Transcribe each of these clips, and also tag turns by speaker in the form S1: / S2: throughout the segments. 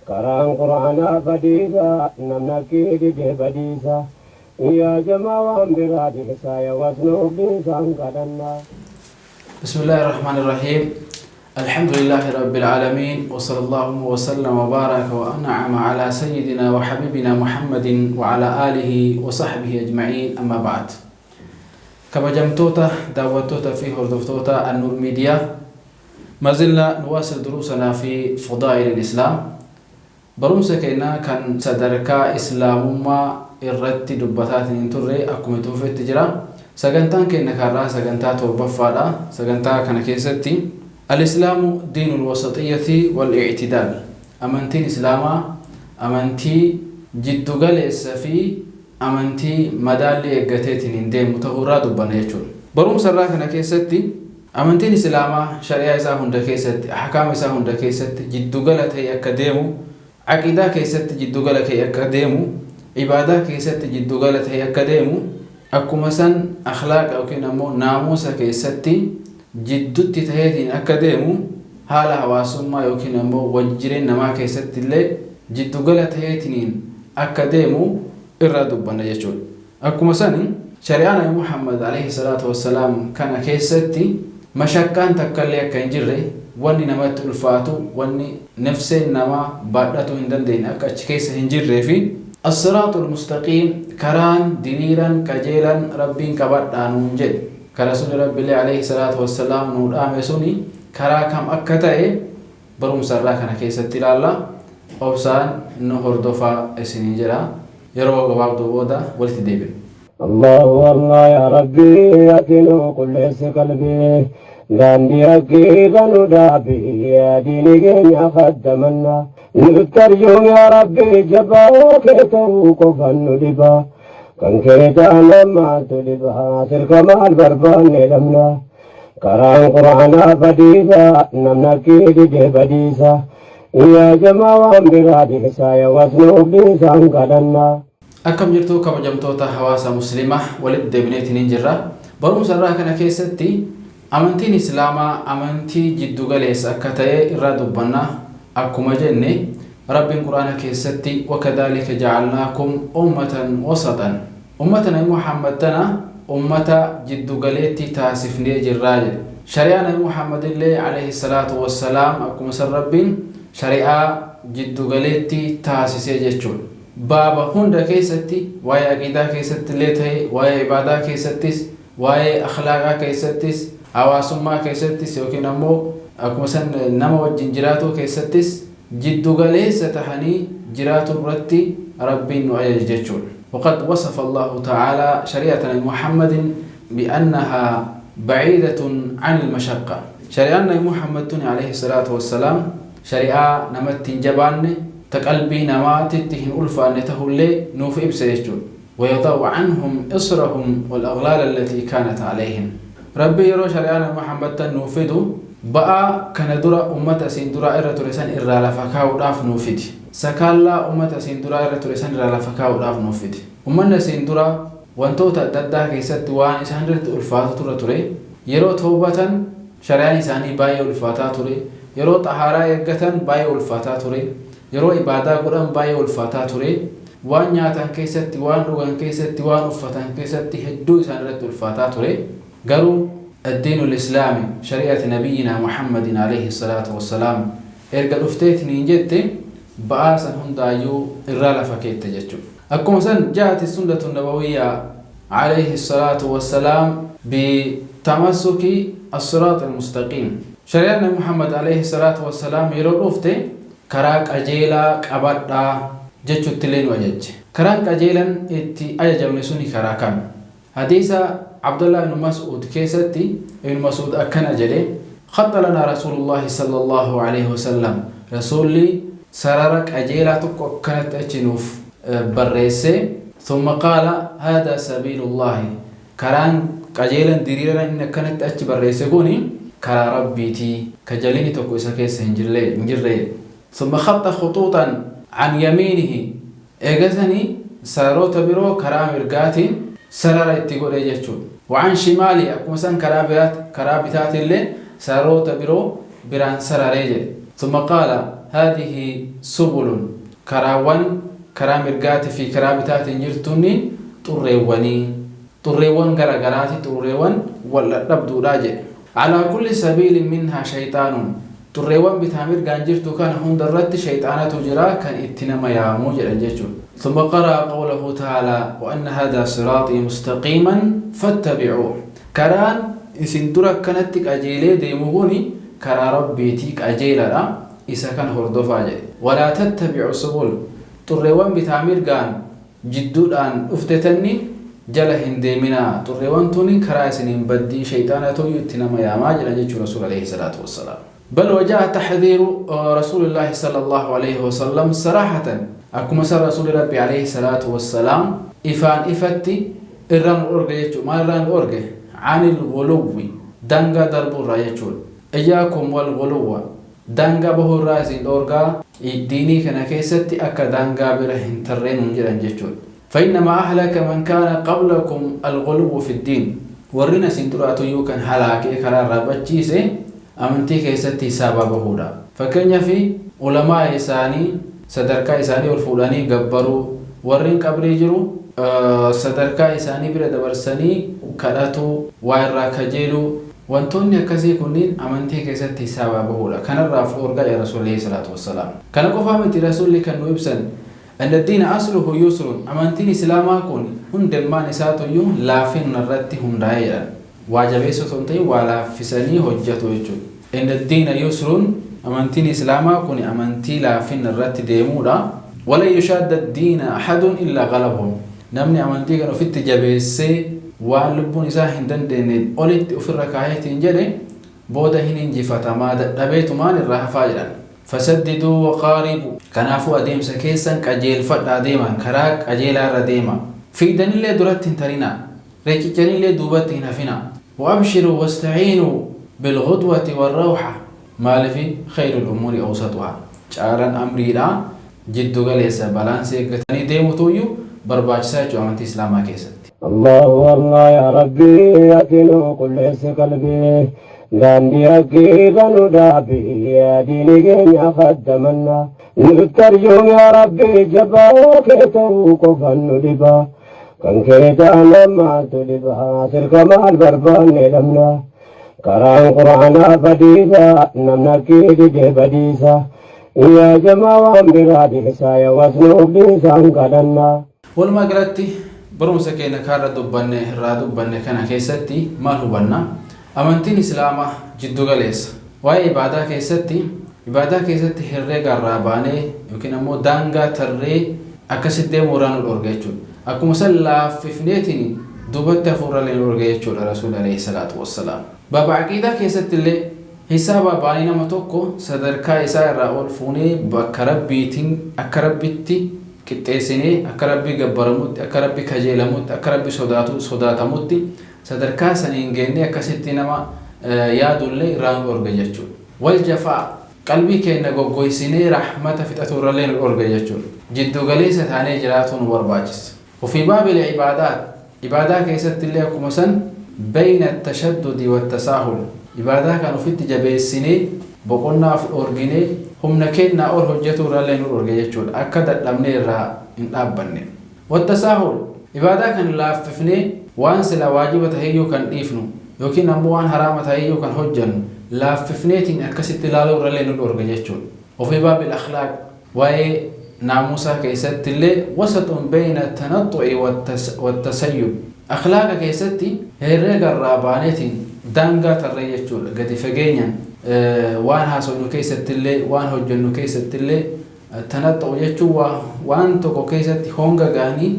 S1: Karaan Qur'aanaa badiisa, namni akkii dide badiisa. Yaa jamaa waan biraa dhiisaa, yaa wasnuuf dhiisaan kadhannaa.
S2: بسم الله الرحمن الرحيم، الحمد لله رب العالمين، وصلى الله وسلم وبارك وأنعم على سيدنا وحبيبنا محمد وعلى آله وصحبه أجمعين، أما بعد. Kabajamtoota daawwattoota fi hordoftoota النور ميديا، ما زلنا نواصل دروسنا في فضائل الإسلام. Barumsa keenya kan sadarkaa islaamummaa irratti dubbataatiin hin turre akkuma itti fufetti jira. Sagantaan keenya karraa sagantaa torbaffaadha. Sagantaa kana keessatti الإسلام دين الوسطية والاعتدال, amantiin islaamaa amantii jiddugaleessa fi amantii madaallii eeggateetiin hin deemu ta'uurraa dubbanna jechuudha. Barumsa irraa kana keessatti amantiin islaamaa shari'aa isaa hunda keessatti, ahkaama isaa hunda keessatti jiddugala ta'e akka deemu, aqidaa keessatti jiddugala ta'e akka deemu, ibaadaa keessatti jiddugala ta'e akka deemu, akkuma san akhlaaqa yookiin ammoo naamusa keessatti jiddutti ta'eetiin akka deemu, haala hawaasummaa yookiin ammoo wajjireen namaa keessatti illee jiddugala ta'eetiin akka deemu irraa dubbanna jechuudha. Akkuma sani shari'aa Nabi Muhammad عليه الصلاة والسلام kana keessatti mashaqqaan takkallee akka hin jirre, wanni namatti ulfaatu, wanni nafseen namaa baadhatuu hin dandeenye akka achi keessa hin jirree fi الصراط المستقيم, karaan diriiran qajeelan Rabbiin qabadhaa nuun jedhe, ka rasuulli Rabbiillee عليه الصلاة والسلام nuu dhaame suni karaa kam akka ta'e barumsa irraa kana keessatti ilaalla. Obsaan nu hordofaa isinii jedha. Yeroo gabaabduu booda walitti deebina.
S1: الله الله يا ربي, ati nuu qulleessi qalbii, daandii hakkiirra nu dhaabii, yaa diini keenya khaddamanna. Nutti arjoom yaa Rabbi, jabaa kee ta'uu qofan nu dhiba. Kan kee ta'an maaltu dhiba, sirka maal barbaanne dhabna. Karaan Qur'aanaa badiisa, namni akkii dide badiisa. Yaa jamaa waan biraa dhiisaa, yaa wasnuuf dhiisaan kadhannaa.
S2: Akkam jirtu kabajamtoota hawaasa musliimaa? Walitti deebineetiin hin jirra. Barumsa irraa kana keessatti amantiin islaamaa amantii jiddugaleessa akka ta'e irraa dubbanna. Akkuma jenne, Rabbiin Quraana keessatti وكذلك جعلناكم أمة وسطا, ummata Nabi Muhammad tana ummata jiddugaleetti taasifnee jirraa jedhe. Shari'aa Nabi Muhammad illee عليه الصلاة والسلام akkuma san Rabbiin shari'aa jiddugaleetti taasisee jechuudha. Baaba hunda keessatti, waa'ee aqiidaa keessatti illee ta'e, waa'ee ibaadaa keessattis, waa'ee akhlaaqaa keessattis, hawaasummaa keessattis, yookiin ammoo akkuma san nama wajjin jiraatuu keessattis jiddugaleessa tahanii jiraatu irratti Rabbiin nu ajaje jechuudha. وقد وصف الله تعالى شريعة محمد بأنها بعيدة عن المشقة. شريعة محمد عليه الصلاة والسلام شريعة نمت جبان تقلبي نمات تهن ألفا نتهولي نوف إبس يجون. ويضع عنهم إصرهم والأغلال التي كانت عليهم. ربي يرو شريعة محمد نوفدو ba'aa kana dura ummata asiin duraa irra ture san irraa lafa kaa'uudhaaf nuuf fidi. Sakaallaa ummata asiin duraa irra ture san irraa lafa kaa'uudhaaf nuuf fidi. Ummanni asiin duraa wantoota adda addaa keessatti waan isaan irratti ulfaatu ture. Yeroo toobatan shari'aan isaanii baay'ee ulfaataa ture. Yeroo xahaaraa eeggatan baay'ee ulfaataa ture. Yeroo ibaadaa godhan baay'ee ulfaataa ture. Waan nyaatan keessatti, waan dhugan keessatti, waan uffatan keessatti hedduu isaan irratti ulfaataa ture. Garuu الدين الإسلامي, شريعة نبينا محمد عليه الصلاة والسلام, erga dhufteetiin hin jette ba'aa san hundaayyuu irraa lafa keette jechuudha. Akkuma san جاءت السنة النبوية عليه الصلاة والسلام بتمسك الصراط المستقيم. Shari'aan Nabi Muhammad عليه الصلاة والسلام yeroo dhufte karaa qajeelaa qabadhaa jechuutti illee nu ajajje. Karaan qajeelan itti ajajamne suni karaa kami? Hadiisa Abdullah ibn Mas'ud keessatti Ibn Mas'ud akkana jedhe: خط لنا رسول الله صلى الله عليه وسلم, rasuulli sarara qajeelaa tokko akkanatti achi nuuf barreesse. ثم قال هذا سبيل الله, karaan qajeelan diriiran inni akkanatti achi barreesse kuni karaa Rabbiitii ka jalini tokko isa keessa hin jirre. ثم خط خطوطا عن يمينه, eegasanii sararoota biroo karaa mirgaatiin sarara itti godhe jechuudha. وعن شماله, akkuma san karaa biraat karaa bitaatillee sararoota biroo biraan sararee jedhe. ثم قال Haadihi subulun, karaawwan karaa mirgaatii fi karaa bitaatiin jirtuunniin xurreewwanii, xurreewwan gara garaati, xurreewwan wal dhadhabduudha jedhe. Alaa kulli sabiilin minhaa shayxaanun, xurreewwan bitaa mirgaan jirtu kana hunda irratti shayxaanatu jira kan itti nama yaamuu jedhan jechuudha. Thumma qara'a qawlahu ta'aalaa wa anna haadaa siraaxii mustaqiiman fattabi'uuh. Karaan isin dura akkanatti qajeelee deemu kuni karaa Rabbiitii qajeeladha, isa kana hordofaa jedhe. Walaa tattabi'u subul, xurreewwan bitaa mirgaan jidduudhaan dhufte tanni jala hin deeminaa, xurreewwan tuni karaa isiniin baddii, sheyxaanatuyyu itti nama yaamaa jedhan jechuu Rasuul aleyhi salaatu wassalaam. Bal wajaa'a taxdhiiru Rasuulillaahi sallallaahu aleyhi wasallam saraahatan, akkuma san Rasuulli Rabbii aleyhi salaatu wassalaam ifaan ifatti irraa nu dhorge jechuudha. Maal irraa nu dhorge? Anil ghuluwwi, daangaa darbuu irraa jechuudha. Iyyaakum wal ghuluwwa, daangaa bahuu irraa isin dhoorgaa, diinii kana keessatti akka daangaa bira hin tarree nuun jedhan jechuudha. Fa'innamaa ahlaka man kaana qablakum al-ghuluwwu fid-diin, warrin isin duraatuyyuu kan halaakee karaa irraa bachiise amantii keessatti hisaabaa bahuudha. Fakkeenyaaf ulamaa'a isaanii sadarkaa isaanii ol fuudhanii gabbaruu, warreen qabrii jiru sadarkaa isaanii bira dabarsanii kadhatuu, waa irraa kajeeluu, wantoonni akkasii kunniin amantii keessatti hisaabaa bahuudha. Kanarraa of dhoorgaa jedha Rasuulli aleyhi salaatu wassalaam. Kana qofaa miti Rasuulli kan nu ibsan, Inna diina asluhu yusrun, amantiin Islaamaa kun hundemmaan isaatuyyuu laafinna irratti hundaa'e jedhan. Waa jabeessuu osoo hin ta'in waa laaffisanii hojjatu jechuudha. Inna diina yusrun, amantiin Islaamaa kuni amantii laafinna irratti deemuudha. Walan yushaadda diina ahadun illaa ghalabahum, namni amantii kana ofitti jabeessee waan lubbuun isaa hin dandeenneen olitti ofirra kaayeetiin jedhe booda hin injifatamaa dadhabeetumaan irraa hafaa jedhan. Fasaddiduu waqaaribuu, kanaafuu adeemsa keessan qajeelfadhaa deemaan, karaa qajeelaa irra deemaa. Fiigdanillee duratti hin tarinaa, riqichanillee duubatti hin hafinaa. Wa'abshiruu wasta'iinuu bilghudwati warrawha, maalifi khayrul umuuri awsatuhaa, caalaan amriidhaa jiddu galeessa, balaansii eeggatanii deemutuuyyu barbaachisaa jechuudha amantii Islaamaa keessatti.
S1: Allahu Allah yaa Rabbii ati nu qulleessi qalbii daandii haqqii nu dhaabi diini keenya khaddamanna nutti arjoom yaa Rabbii jabaa kee ta'uu qofan nu dhiba kan kee ta'an maaltu dhiba sirka maal barbaanne dhabna karaan quraanaa badiisa namni haqqii dide badiisa yaa jamaa waan biraa dhiisa yaa wasnuuf dhiisaan kadhanna.
S2: Walumaa galatti barumsa keenya kaarra dubbanne irraa dubbanne kana keessatti maal hubanna? Amantiin Islaamaa jiddu galeessa. Waa'ee ibaadaa keessatti, ibaadaa keessatti herreega irraa baanee yookiin ammoo daangaa tarree akkasitti deemuu irraa nu dhorga jechuudha. Akkuma san laaffifneetiin duubatti hafuu irrallee nu dhorga jechuudha Rasuulli alayhi salaatu wassalaam. Baaba aqiidaa keessatti illee hisaabaa baanee nama tokko sadarkaa isaa irraa ol fuunee bakka Rabbiitiin akka Rabbitti qixxeessinee akka Rabbii gabbaramutti, akka Rabbi kajeelamutti, akka Rabbi sodaatu sodaatamutti sadarkaa saniin geennee akkasitti nama yaadullee irraa nu dhorga jechuudha. Wal jafaa, qalbii keenna goggoysinee rahmata fixatuu irrallee nu dhorga jechuudha. Jiddu galeessa taanee jiraatuu nu barbaachisa. Wafii baabil ibaadaat, ibaadaa keessattillee akkuma san bayna tashaddudi wattasaahul, ibaadaa kan ofitti jabeessinee boqonnaa of dhoorginee humna keennaa ol hojjatuu irrallee nu dhorge jechuudha. Akka dadhabnee irraa hin dhaabbanne. Wattasaahul, ibaadaa kan laaffifnee waan silaa waajiba taheyyuu kan dhiifnu yookiin ammoo waan haraama taheyyuu kan hojjannu laaffifneetiin akkasitti laaluu irrallee nu dhorge jechuudha. Wafii baabil akhlaaq, waa'ee naamusaa keessatti illee wasaxun bayna tanattu'i wattasayyub, akhlaaqa keessatti herreega irraa baaneetiin daangaa tarree jechuudha. Gadi fageenyaan waan haasofnu keessatti illee waan hojjennu keessatti illee tanaxxu'u jechuun waan tokko keessatti honga ga'anii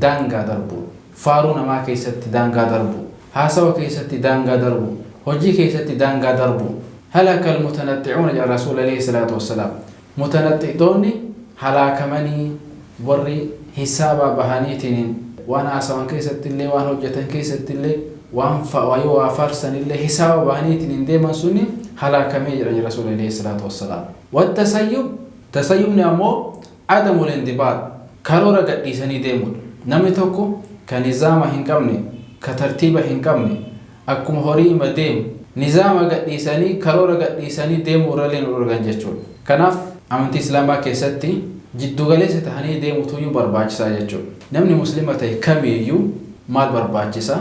S2: daangaa darbuu, faaruu namaa keessatti daangaa darbuu, haasawa keessatti daangaa darbuu, hojii keessatti daangaa darbuu. Halaka almutanaxxi'uuna jedha Rasuulli alayhi salaatu wassalaam. Mutanaxxitoonni halaakamanii, warri hisaabaa bahaniitiin waan haasawan keessatti illee waan hojjetan keessatti illee waan yoo waa faarsan illee hisaaba bahaniitiin hin deeman sunni halaakamee jedhan Rasuulli alayhi salaatu wassalaam. Wattasayyub, tasayyubni ammoo adamul indibaat, karoora gadhiisanii deemudha. Namni tokko ka nizaama hin qabne, ka tartiiba hin qabne, akkuma horii ima deemu, nizaama gadhiisanii karoora gadhiisanii deemuu irrallee nu dhorgan jechuudha. Kanaaf Amantii Islaamaa keessatti jiddugaleessa tahanii deemutuyyuu barbaachisaa jechuudha. Namni Muslima ta'e kamiiyyuu maal barbaachisa?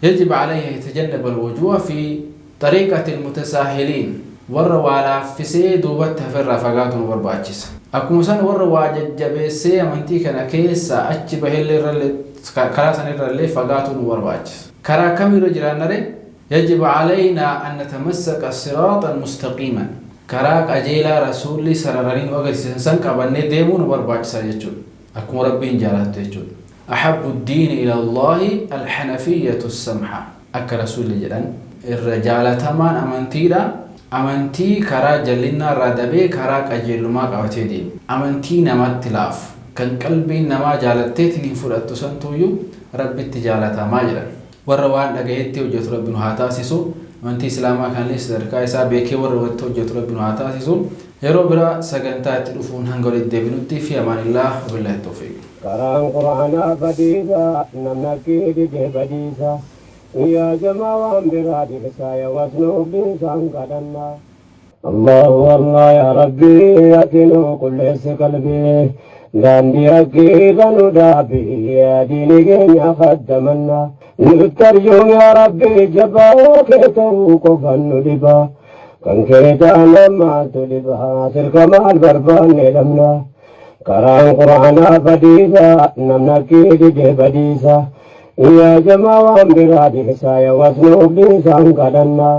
S2: Yajibu alayhi an yatajannaba alwujuu'a fi xariiqati almutasaahiliin, warra waa laaffisee duubatti hafe irraa fagaatu nu barbaachisa. Akkuma san warra waa jajjabeessee amantii kana keessaa achi bahellee irrallee karaa san irrallee fagaatuu nu barbaachisa. Karaa kamiirra jiraannaree? Yajibu alaynaa an natamassaka siraaxan mustaqiiman, karaa qajeelaa Rasuulli sararanii nu agarsiisan san qabannee deemuu nu barbaachisa jechuudha. Akkuma Rabbiin jaalatu jechuudha. Ahabbu ddiini ila Allaahi alhanafiyyatu samha, akka Rasuulli jedhan irra jaalatamaan amantiidha amantii karaa jallinnaa irraa dabee karaa qajeellumaa qabatee deemu. Amantii namatti laafu kan qalbiin namaa jaalatteetiniin fudhattu santuuyyuu Rabbitti jaalatamaa jedhan. Warra waan dhagahetti hojjatu Rabbi nu haa taasisu. Amantii Islaamaa kanallee sadarkaa isaa beekee warra walitti hojjatu Rabbi nu haa taasisu. Yeroo biraa sagantaa itti dhufuun hanga walitti deebinutti fi amaanillaah wabillahi tawfiiq.
S1: Karaan qur'aanaa badiisa namni akkii dide badiisa yaa jamaa waan biraa dhiisaa ya wasnuuf dhiisaan kadhannaa. Allahu Allah yaa Rabbii ati nu qulleessi qalbii daandii haqqii nu dhaabi diini keenya khaddamanna nutti arjoom yaa Rabbii jabaa kee ta'uu qofan nu dhiba kan kee taanaan maaltu dhiba sirka maal barbaanne dhabna karaan qur'aanaa badiisa namni akkii dide badiisa yaa jamaa waan biraa dhiisaa ya wasnuuf dhiisaan kadhannaa.